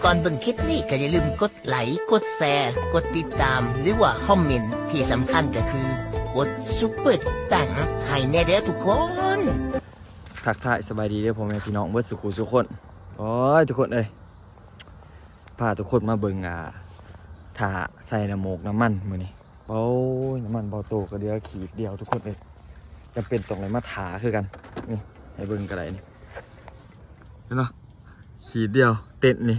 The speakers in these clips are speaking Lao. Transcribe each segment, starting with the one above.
ກ່ອນເບິ່ງຄລິບນີ້ກໍຢ່າລືມກົດໄລ, ກົດແຊ, ກົດຕິດຕາມ ຫຼືວ່າຄອມເມັນ, ທີ່ສຳຄັນກໍຄືກົດຊຸບເປີຕັງໃຫ້ແດ່ເດີທຸກຄົນ. ທັກທາຍສະບາຍດີເດີພໍ່ແມ່ພີ່ນ້ອງເບິດສູ່ຄູ່ສູ່ຄົນ. ໂອ້ຍ ທຸກຄົນເອີຍ ພາທຸກຄົນມາເບິ່ງ ອ່າ ຖ້າໃສ່ນ້ຳໝົກນ້ຳມັນມື້ນີ້. ໂອ້ຍ ນ້ຳມັນເບົາໂຕກໍເຫຼືອຂີດດຽວທຸກຄົນເອີຍ. ຈຳເປັນຕ້ອງໄດ້ມາຖ້າຄືກັນ. ນີ້ໃຫ້ເບິ່ງກໍໄດ້ນີ້ ເຫັນບໍ່? ຂີດດຽວເຕັນນີ້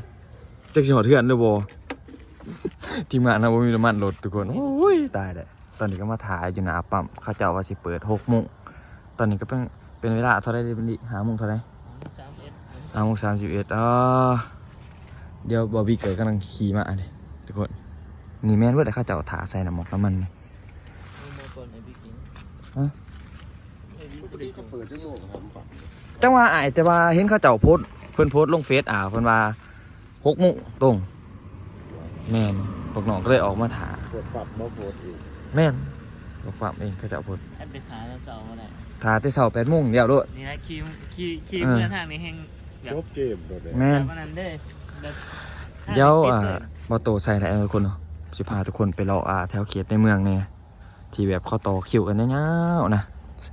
ຈັກຊິຮອດເຮືອນຫຼືບໍ່. ທີມງານເຮົາບໍ່ມີນ້ຳມັນລົດທຸກຄົນ. ໂອ້ຍ ຕາຍແລ້ວ. ຕອນນີ້ກໍມາຖ້າຢູ່ໜ້າປ້ຳ ເຂົາເຈົ້າວ່າຊິເປີດຫົກໂມງ. ຕອນນີ້ກໍເປັນ ເປັນເວລາເທົ່າໃດເດບັດນີ້? ຫ້າໂມງເທົ່າໃດ? ຫ້າໂມງສາມສິບເອັດ. ອໍ ດຽວບອບບີກໍກຳລັງຂີ່ມາເດ້ທຸກຄົນ. ນີ້ແມ່ນເບິດ ເຂົາເຈົ້າຖ້າໃສ່ນ້ຳໝອກນ້ຳມັນນີ້. ຮະ? ປົກກະຕິເຂົາເປີດຈັກໂມງ? ຈັ່ງວ່າອ້າຍ ແຕ່ວ່າເຫັນເຂົາເຈົ້າໂພສ ເພິ່ນໂພສລົງເຟສ ອ່າ ເພິ່ນວ່າ ຫົກໂມງຕົງ. ແມ່ນ ພວກນ້ອງກໍເລີຍອອກມາຖ້າ. ເປີດປັບບໍ່ ໂພສເອງ? ແມ່ນ ເປີດປັບເອງ ເຂົາເຈົ້າໂພສ. ອັນໄປຖ້າແຕ່ເຊົ້າບໍ່ໄດ້? ຖ້າແຕ່ເຊົ້າແປດໂມງແລ້ວໂລດ. ນີ້ນະ ຂີ່ ຂີ່ ຂີ່ ເອີ ເມືອທາງນີ້ແຮງແບບ ຈົບເກມໂລດເດ້. ແມ່ນ ແບບອັນນັ້ນເດ້ ແບບ ດຽວ ທາງນີ້ປິດເລີຍ. ອ່າ ບໍ່ໂຕໃສ່ແລ້ວທຸກຄົນເນາະ ຊິພາທຸກຄົນໄປເລາະ ອ່າ ແຖວເຂດໃນເມືອງແດ່ ທີ່ແບບເຂົາຕໍ່ຄິວກັນຍາວໆນະ.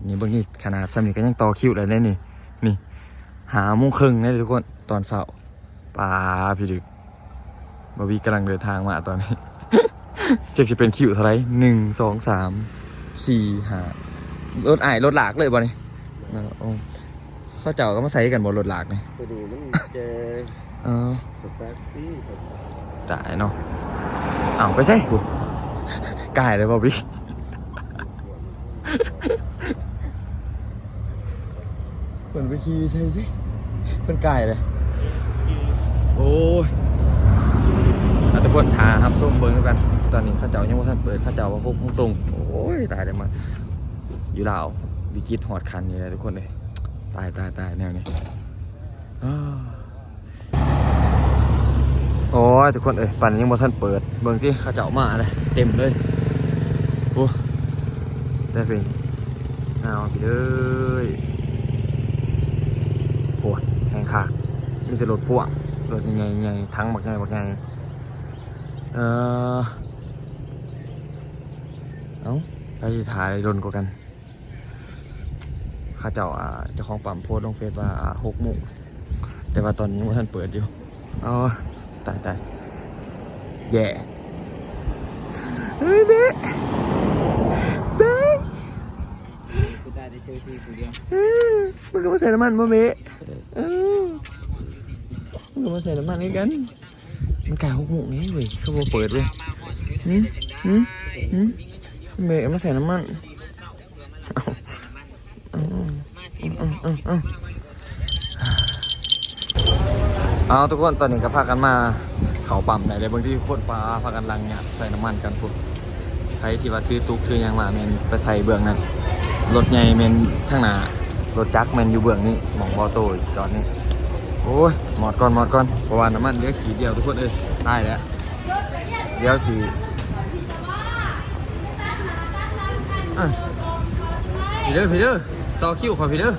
ນີ້ເບິ່ງນີ້ ຂະໜາດສ່ຳນີ້ກໍຍັງຕໍ່ຄິວໄດ້ເດ້ນີ້. ນີ້ ຫ້າໂມງເຄິ່ງເດ້ທຸກຄົນ ຕອນເຊົ້າ. ປາ ພີ່ດຶກ ບາບີກຳລັງເດີນທາງມາຕອນນີ້. ຈັກຊິເປັນຄິວເທົ່າໃດ? ໜຶ່ງ ສອງ ສາມ ສີ່ ຫ້າ ລົດອ້າຍລົດລາກເລີຍບໍ່ນີ້? ເນາະ ໂອ້ ເຂົາເຈົ້າກໍມາໃສ່ກັນບໍ່ ລົດລາກນີ້? ໂຕນີ້ມັນແກ່. ເອີ ສະແປັກຕີ ຕາຍເນາະ. ເອົ້າ ໄປໃສ? ກາຍແລ້ວບໍ່ບີ? ເພິ່ນໄປຂີ່ໃສຊິ ເພິ່ນກາຍເລີຍ. ໂອ້ຍ ອ່ະ ທຸກຄົນ ຖ້າຮັບຊົມເບິ່ງນຳກັນ. ຕອນນີ້ເຂົາເຈົ້າຍັງບໍ່ທັນເປີດ ເຂົາເຈົ້າວ່າຫົກໂມງຕົງ. ໂອ້ຍ ຕາຍແລ້ວ ມາຢູ່ລາວ ວິກິດຮອດຂັ້ນນີ້ແຫຼະທຸກຄົນເອີຍ. ຕາຍ ຕາຍ ຕາຍ ແນວນີ້ ອ້າ. ໂອ້ຍ ທຸກຄົນເອີຍ ປານນີ້ຍັງບໍ່ທັນເປີດ. ເບິ່ງຕິ ເຂົາເຈົ້າມາແລ້ວ ເຕັມເລີຍ. ໂອ້ ໄດ້ເປັນ ເອົາ ພີ່ເອີຍ ໂອ້ຍ ແຮງຄັກ. ມີແຕ່ລົດພ່ວງ ລົດໃຫຍ່ໆ ຖັງບັກໃຫຍ່ ບັກໃຫຍ່. ເອີ ເອົ້າ ໃຜຊິຖ້າໄດ້ດົນກວ່າກັນ? ເຂົາເຈົ້າ ອ່າ ເຈົ້າຂອງປ້ຳໂພສລົງເຟສວ່າ ອ່າ ຫົກໂມງ ແຕ່ວ່າຕອນນີ້ຍັງບໍ່ທັນເປີດຢູ່. ອໍ ຕາຍ ຕາຍ ແຍ່. ເຮີ້ຍ ເບ້ ເບ້ ເອີ ມຶງກໍມາໃສ່ນ້ຳມັນບໍ່ ເບ້? ເອີ ມຶງກໍມາໃສ່ນ້ຳມັນຄືກັນ. ມັນໃກ້ຫົກໂມງແລ້ວເວີຍ ຄືບໍ່ເປີດເວີຍ? ຫື ຫື ຫື ແມ່ມາໃສ່ນ້ຳມັນ. ເອົາ ເອົາ ເອົາ ເອົາ ເອົາ ເອົາ ທຸກຄົນ ຕອນນີ້ກໍພາກັນມາເຂົ້າປ້ຳໄດ້ເລີຍ. ເບິ່ງທີ່ຄົນປາພາກັນຫຼັ່ງຍາດໃສ່ນ້ຳມັນກັນພຸ້ນ. ໃຜທີ່ວ່າຖືຕຸກຖືຫຍັງມາແມ່ນໄປໃສ່ເບື້ອງນັ້ນ, ລົດໃຫຍ່ແມ່ນທາງໜ້າ, ລົດຈັກແມ່ນຢູ່ເບື້ອງນີ້ ໝ່ອງບໍ່ໂຕຈອດນີ້. ໂອ້ຍ ໝອດກ່ອນ ໝອດກ່ອນ ເພາະວ່ານ້ຳມັນເຫຼືອຂີດດຽວທຸກຄົນເອີຍ. ຕາຍແລ້ວ ດຽວຊິ ອ່ະ ພີ້ເດີ ພີ້ເດີ ຕໍ່ຄິວເຂົ້າພີ້ເດີ. ອ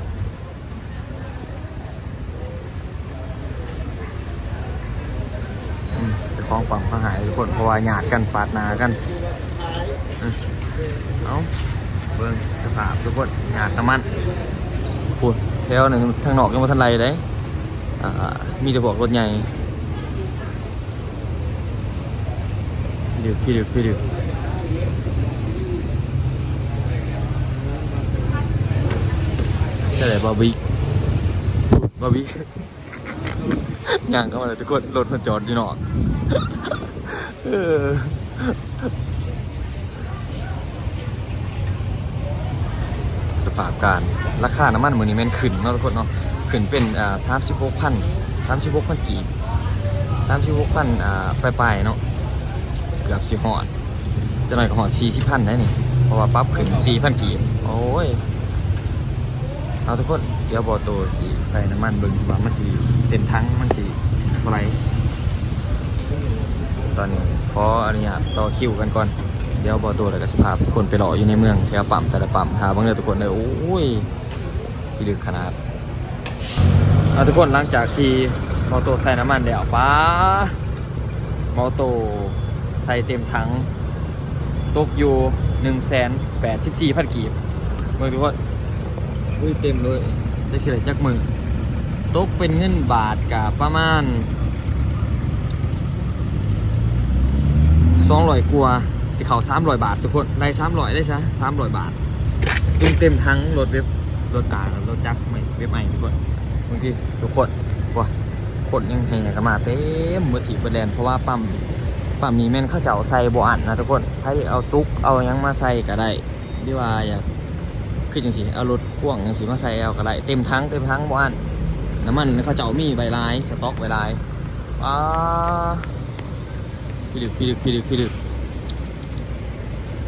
ືມ ເຈົ້າຂອງປ້ຳເຂົາຫາຍທຸກຄົນ ເພາະວ່າຍາດກັນ ປາດໜ້າກັນ. ອືມ ເອົ້າ ເບິ່ງສະພາບທຸກຄົນ ຍາດນ້ຳມັນ. ພຸ້ນ ແຖວໜຶ່ງທາງນອກຍັງບໍ່ທັນໄລ່ເດ້. ອ່າ ມີແຕ່ພວກລົດໃຫຍ່. ພິລຶກ ພິລຶກ ພິດຶກ ຈັ່ງໃດ ບາບີ ບາບີ ຍ່າງເຂົ້າມາເລີຍທຸກຄົນ ລົດມັນຈອດຢູ່ນອກ. ເອີ ສະພາບການ ລາຄານ້ຳມັນມື້ນີ້ແມ່ນຂຶ້ນເນາະທຸກຄົນເນາະ, ຂຶ້ນເປັນ ອ່າ ສາມສິບຫົກພັນ ສາມສິບຫົກພັນກີບ ສາມສິບຫົກພັນ ອ່າ ປາຍໆເນາະ, ເກືອບຊິຮອດ ຈັກໜ້ອຍກໍຮອດສີ່ສິບພັນໄດ໋ນີ້ ເພາະວ່າປັບຂຶ້ນສີ່ພັນກີບ. ໂອ້ຍ ເອົາທຸກຄົນ ດຽວບໍ່ໂຕຊິໃສ່ນ້ຳມັນເບິ່ງວ່າມັນຊິເຕັມຖັງ ມັນຊິເທົ່າໃດ. ຕອນນີ້ຂໍອະນຸຍາດຕໍ່ຄິວກັນກ່ອນ, ດຽວບໍ່ໂຕແລ້ວກໍຊິພາທຸກຄົນໄປເລາະຢູ່ໃນເມືອງ ແຖວປ້ຳແຕ່ລະປ້ຳ ຖ້າເບິ່ງເດີທຸກຄົນເດີ. ໂອ້ຍ ພິລຶກຂະໜາດ. ເອົາທຸກຄົນ ຫຼັງຈາກທີ່ ເບົາໂຕໃສ່ນ້ຳມັນແລ້ວ ປ້າ ເບົາໂຕໃສ່ເຕັມຖັງ ຕົກຢູ່ໜຶ່ງແສນແປດສິບສີ່ພັນກີບ. ເບິ່ງທຸກຄົນ ອຸ້ຍ ເຕັມເລີຍ ຈັກຊິໄດ້ຈັກມື້ ຕົກເປັນເງິນບາດກະປະມານສອງຮ້ອຍກວ່າ ຊິເຂົ້າສາມຮ້ອຍບາດທຸກຄົນ ໄດ້ສາມຮ້ອຍ ໄດ້ຊະ ສາມຮ້ອຍບາດ ຈຶ່ງເຕັມຖັງລົດເວັບ ລົດ ອ່າ ລົດຈັກ ເວັບໄອທຸກຄົນ. ເບິ່ງຕິທຸກຄົນ ໂອ້ຍ ຄົນຍັງແຫ່ກັນມາເຕັມໝົດທີ່ເບິດແລນ ເພາະວ່າປ້ຳ ປ້ຳນີ້ແມ່ນເຂົາເຈົ້າໃສ່ບໍ່ອັ້ນນະທຸກຄົນ ໃຜເອົາຕຸກເອົາຫຍັງມາໃສ່ກະໄດ້ ຫຼືວ່າຢາກ ຄືຈັ່ງຊີ້ ເອົາລົດພ່ວງຈັ່ງຊີ້ມາໃສ່ເອົາກະໄດ້ ເຕັມຖັງ ເຕັມຖັງບໍ່ອັ້ນ. ນ້ຳມັນເຂົາເຈົ້າມີໄວ້ຫຼາຍ ສະຕັອກໄວ້ຫຼາຍ ປ້າ ພິລຶກ ພິລຶກ ພິລຶກ ພິລຶກ.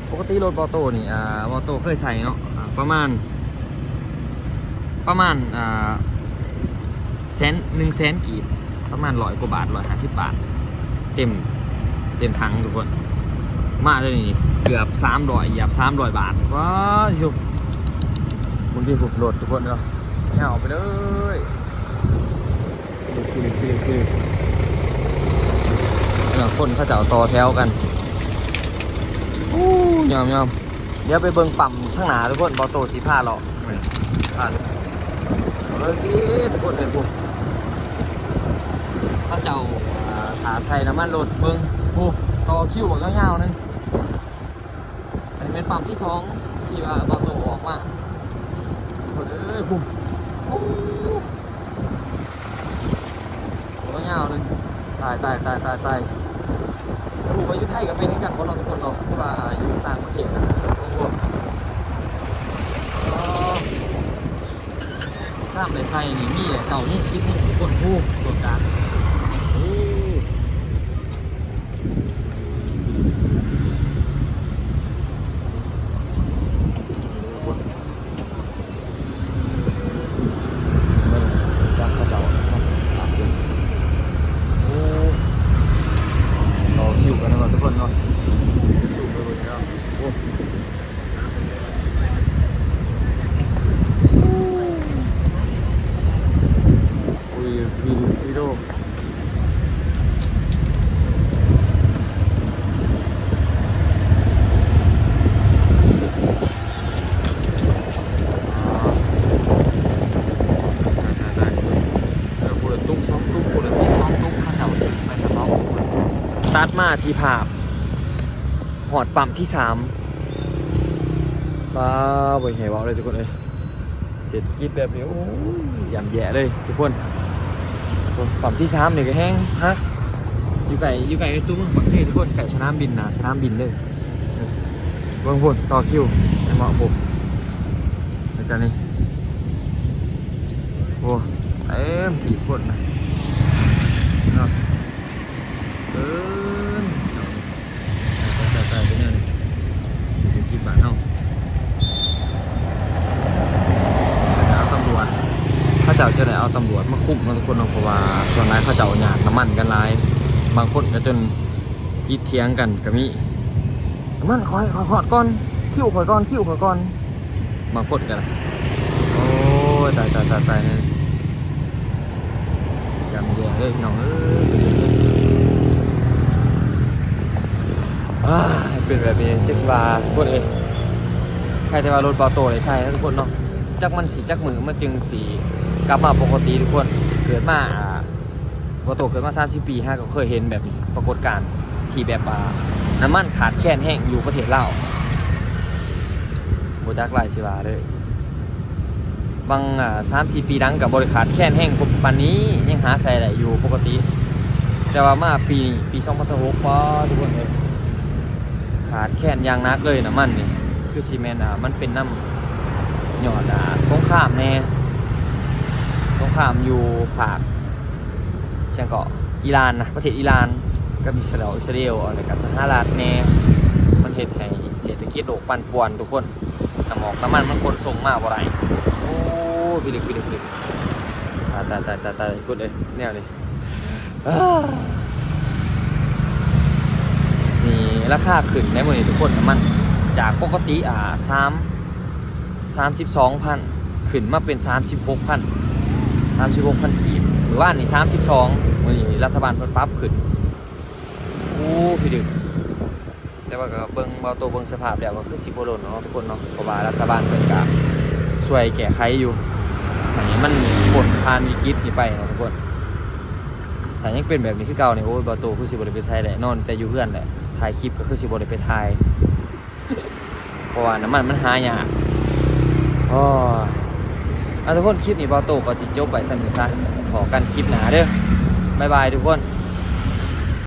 ປົກກະຕິລົດເບົາໂຕນີ້ ອ່າ ເບົາໂຕເຄີຍໃສ່ເນາະ ອ່າ ປະມານ ປະມານ ອ່າ ແສນ ໜຶ່ງແສນກີບ ປະມານຮ້ອຍກວ່າບາດ ຮ້ອຍຫ້າສິບບາດ ເຕັມ ເຕັມຖັງທຸກຄົນ. ມາເທື່ອນີ້ເກືອບສາມຮ້ອຍ ຢາບສາມຮ້ອຍບາດ ວ້າ ເບິ່ງຕິ ໂອ້ ລົດທຸກຄົນເນາະ ຍາວໄປເລີຍ. ເອີ ຄົນເຂົາເຈົ້າຕໍ່ແຖວກັນ ໂອ້ ຍອມໆ. ດຽວໄປເບິ່ງປ້ຳທາງໜ້າທຸກຄົນ ເບົາໂຕຊິພາເລາະ ພາເລີຍ ເບິ່ງຕິທຸກຄົນເອີຍ ພຸ້ນ ເຂົາເຈົ້າ ອ່າ ຖ້າໃສ່ນ້ຳມັນລົດ ເບິ່ງ ພຸ້ນ ຕໍ່ຄິວບັກຍາວໆໜຶ່ງ. ອັນນີ້ແມ່ນປ້ຳທີສອງທີ່ວ່າເບົາໂຕອອກມາ ພຸ້ນເອີຍ ພຸ້ນ ໂອ້ ໂຕຍາວໜຶ່ງ ຕາຍ ຕາຍ ຕາຍ ຕາຍ ຕາຍ. ບໍ່ຮູ້ວ່າຢູ່ໄທກໍເປັນຄືກັນບໍ່ເນາະທຸກຄົນເນາະ ຄືວ່າຢູ່ຕ່າງປະເທດນະ ໂອ້ ເອີ ຖ້າໄດ້ໃສ່ນີ້ມີແຕ່ເກົ້າໂມງ ສິບໂມງທຸກຄົນ ໂອ້ ປະກາດ ໂອ້. ຈັກເຂົາເຈົ້າ ໂອ້ ຕໍ່ຄິວກັນເນາະທຸກຄົນເນາະ ຄິວໄປເບິ່ງເນາະ ໂອ້ ໂອ້ຍ ຕັດມາທີ່ພາບຮອດປ້ຳທີສາມ ປ້າ ບໍ່ໃຫ້ເວົ້າເລີຍທຸກຄົນເອີຍ. ເສດຖະກິດແບບນີ້ ໂອ້ຍ ຢ້ຳແຍ່ເລີຍທຸກຄົນ. ປ້ຳທີສາມນີ້ກໍແຮງຄັກ ຢູ່ໃກ້ ຢູ່ໃກ້ຕົວເມືອງປາກເຊທຸກຄົນ ໃກ້ສະໜາມບິນ ໜ້າສະໜາມບິນເລີຍ. ເບິ່ງພຸ້ນ ຕໍ່ຄິວ ເຫັນບໍ່ ພຸ້ນ ແລ້ວກໍນີ້ ໂອ້ ເຕັມທີ່ຄົນນະເນາະ. ເອີ ຕາຍໆໆ ເປັນແນວນີ້ ເສດຖະກິດບ້ານເຮົາ ເຂົາເຈົ້າຈະໄດ້ເອົາຕຳຫຼວດ ເຂົາເຈົ້າຈະໄດ້ເອົາຕຳຫຼວດມາຄຸມເນາະທຸກຄົນເນາະ ເພາະວ່າສ່ວນຫຼາຍເຂົາເຈົ້າຍາດນ້ຳມັນກັນຫຼາຍ ບາງຄົນກໍຈົນຜິດຖຽງກັນກໍມີ ນ້ຳມັນຂ້ອຍ ຂ້ອຍຮອດກ່ອນ ຄິວຂ້ອຍກ່ອນ ຄິວຂ້ອຍກ່ອນ. ບາງຄົນກໍໄດ້ ໂອ້ຍ ຕາຍໆໆໆ ຢ້ຳແຍ່ເລີຍພີ່ນ້ອງເອີຍ. ອ້າຍ ເປັນແບບນີ້ຈັກຊິວ່າທຸກຄົນເອີຍ. ໃຜແຕ່ວ່າລົດເບົາໂຕໄດ້ໃຊ້ເນາະທຸກຄົນເນາະ ຈັກມັນຊິຈັກມື້ມັນຈຶ່ງຊິກັບມາປົກກະຕິທຸກຄົນ. ເກີດມາ ອ່າ ເບົາໂຕເກີດມາສາມສິບປີ ຫາກໍເຄີຍເຫັນແບບປາກົດການທີ່ແບບວ່ານ້ຳມັນຂາດແຄນແຮງຢູ່ປະເທດລາວ ບໍ່ຈັກຫຼາຍຊິວ່າເລີຍ. ບາງ ອ່າ ສາມສີ່ປີຫຼັງກໍບໍ່ໄດ້ຂາດແຄນແຮງປານນີ້ ຍັງຫາໃຊ້ໄດ້ຢູ່ປົກກະຕິ ແຕ່ວ່າມາປີນີ້ ປີສອງພັນຊາວຫົກ ປ້າ ທຸກຄົນເອີຍ ຂາດແຄນຢ່າງໜັກເລີຍນ້ຳມັນນີ້ ຄືຊິແມ່ນ ອ່າ ມັນເປັນນຳ ຍ້ອນ ອ່າ ສົງຄາມແດ່ ສົງຄາມຢູ່ພາກ ຫຍັງເກາະ ອີຣານນະ ປະເທດອີຣານກັບອິດສະຣາເອວ ອິດສະຣາເອວ ແລ້ວກໍສະຫະລັດແດ່ ມັນເຮັດໃຫ້ເສດຖະກິດໂລກປັ່ນປ່ວນທຸກຄົນ. ນ້ຳໝອກນ້ຳມັນມັນຂົນສົ່ງມາບໍ່ໄດ້. ໂອ້ ພິລຶກ ພິລຶກ ພິລຶກ ຕາຍ ຕາຍ ຕາຍ ຕາຍ ຕາຍ ຄຸນເອີຍ ແນວນີ້ ນີ້ລາຄາຂຶ້ນໃນມື້ນີ້ທຸກຄົນ ນ້ຳມັນຈາກປົກກະຕິ ອ່າ ສາມ ສາມສິບສອງພັນ ຂຶ້ນມາເປັນສາມສິບຫົກພັນ ສາມສິບຫົກພັນກີບ. ມື້ວານນີ້ສາມສິບສອງ ມື້ນີ້ລັດຖະບານເພິ່ນປັບຂຶ້ນ. ໂອ້ ພີ່ດຶກ ແຕ່ວ່າກໍເບິ່ງ ເບົາໂຕເບິ່ງສະພາບແລ້ວກໍຄືຊິບໍ່ດົນເນາະທຸກຄົນເນາະ ເພາະວ່າລັດຖະບານເພິ່ນກໍຊ່ວຍແກ້ໄຂຢູ່ ໃຫ້ມັນພົ້ນຜ່ານວິກິດນີ້ໄປເນາະທຸກຄົນ. ຖ້າຍັງເປັນແບບນີ້ຄືເກົ່ານີ້ ໂອ້ຍ ເບົາໂຕຄືຊິບໍ່ໄດ້ໄປໃສແຫຼະ ນອນແຕ່ຢູ່ເຮືອນແຫຼະ ຖ່າຍຄລິບກໍຄືຊິບໍ່ໄດ້ໄປຖ່າຍ ເພາະວ່ານ້ຳມັນມັນຫາຍາກ. ໂອ້ຍ ເອົາ ທຸກຄົນ ຄລິບນີ້ເບົາໂຕກໍຊິຈົບໄວ້ສ່ຳນີ້ຊະ. ພໍ້ກັນຄລິບໜ້າເດີ້. ບາຍບາຍທຸກຄົນ.